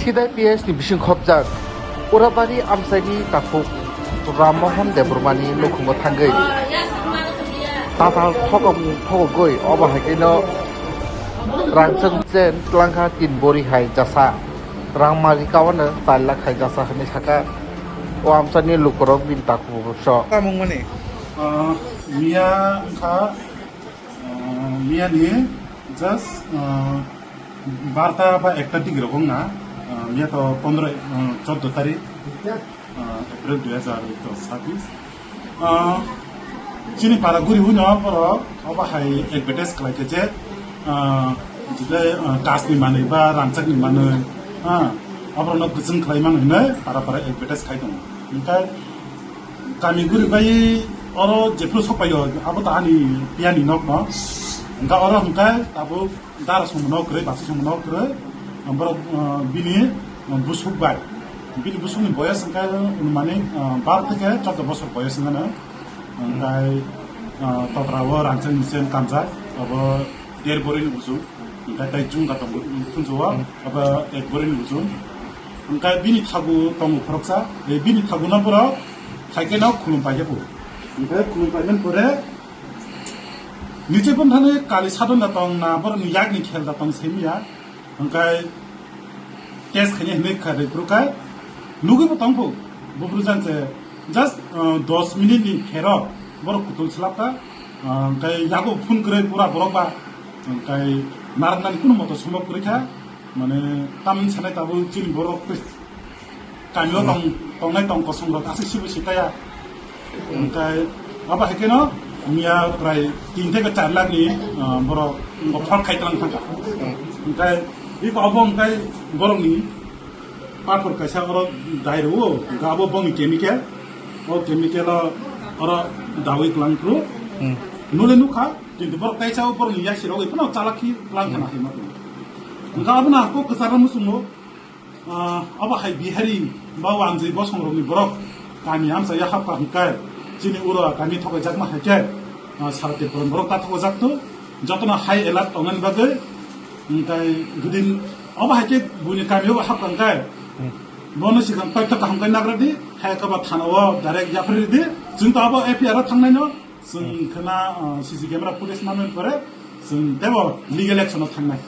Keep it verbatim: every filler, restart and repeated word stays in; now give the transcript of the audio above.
Sidai P S ni bising khopjak Urabari amchaini takhuk Ram Mohan Debbarmani nukhungo thangwi tatal thokong thogogwi obo hai khe no rangchak chen tlangkha tin bori hai jasa rangmali kaono char lakh hai jasa hinwi sakha o amchaini lukurok bini takhuk rok. Tamung mani, ah, miya wngkha, ah, miya ni just, ah, barta ba ekta dik rok wngna, ah, miya to pondro, ah, chordo tarik, ah, April dui hazar chhabbish. Ah, chini para guri hwnwi no borok obo hai advertise khlai khe je, ah, jidai, ah, kas ni manwi ba rangchak ni manwi, ah, oborok no kwchwng khlai mang hinwi para para advertise khai tongo. Hwnkhe kami guri bai oro jephru sokpaio, abo to ani piyani nok no. Hwnkhe oro hwnkhe tabuk dara songmano kwrwi, basi songmano kwrwi, borok, ah, bini, ah, busuk bai. Bini busukni boyos hwnkhe, ah, anumanik, ah, baro theke chordo bosor boyos hwnkheno. Hwnkhe, ah, totra o rangchak ni chen kanjak, abo der borini ujung. Hwnkhe tei chungka tongo, phunjao, abo ek borini ujung. Hwnkhe bini thagu tongo khoroksa, eh, bini thagu no borok thaikhe no khulum paikhe bo. Hwnkhe khulum paimani pore, niche phano thani kali sadon da tong na, borokni yakni khel da tong semiya. Hwnkhe test khainai hinwi kha rwphuru khe nugwi bo tong phu. Buphuru jang se just, uh, dos minute ni pherok borok kutung slap kha. Uh, hwnkhe yago phone kwrwi pura borok ba. Hwnkhe narwknani kunu moto sombok kwrwi kha. Mane tamni sanai tabuk chini borok tei kamio tong, tongnai tong kosong rok aswk sibo sitaya. Hwnkhe abo hai kheno miya prai tin theke char lakh ni, ah, borok bo phor khai tlang thangkha. Hwnkhe iko obo hwnkhe borokni pathor kaisa oro dai rwo, hwnkhe abo bongni chemical, o chemical o oro dawi tlang phuru. Hmm. Nule nukha, kintu borok kaisa o borokni yasi rogwi phano chalak khi tlang khana hai ma tongo. Hwnkhe abono hako kwcharo muchungo. Ah, abo hai Bihari ba wanjwi bosong rokni borok kami amchaya hapkha hwnkhe chini uro kami thokjakma hai khe, ah, sara Tripura borok ta thokjak to jotono high alert tongmani bagwi. Hwnkhe jodi abo hai khe buini kami o hapkha hwnkhe bono sikang paitha kaham khe nagra di, hai khe ba thana o direct yapri di, chwng to abo F I R o thangnai no chwng khna, ah, C C camera footage manwi pore chwng tebo legal action o thangnai.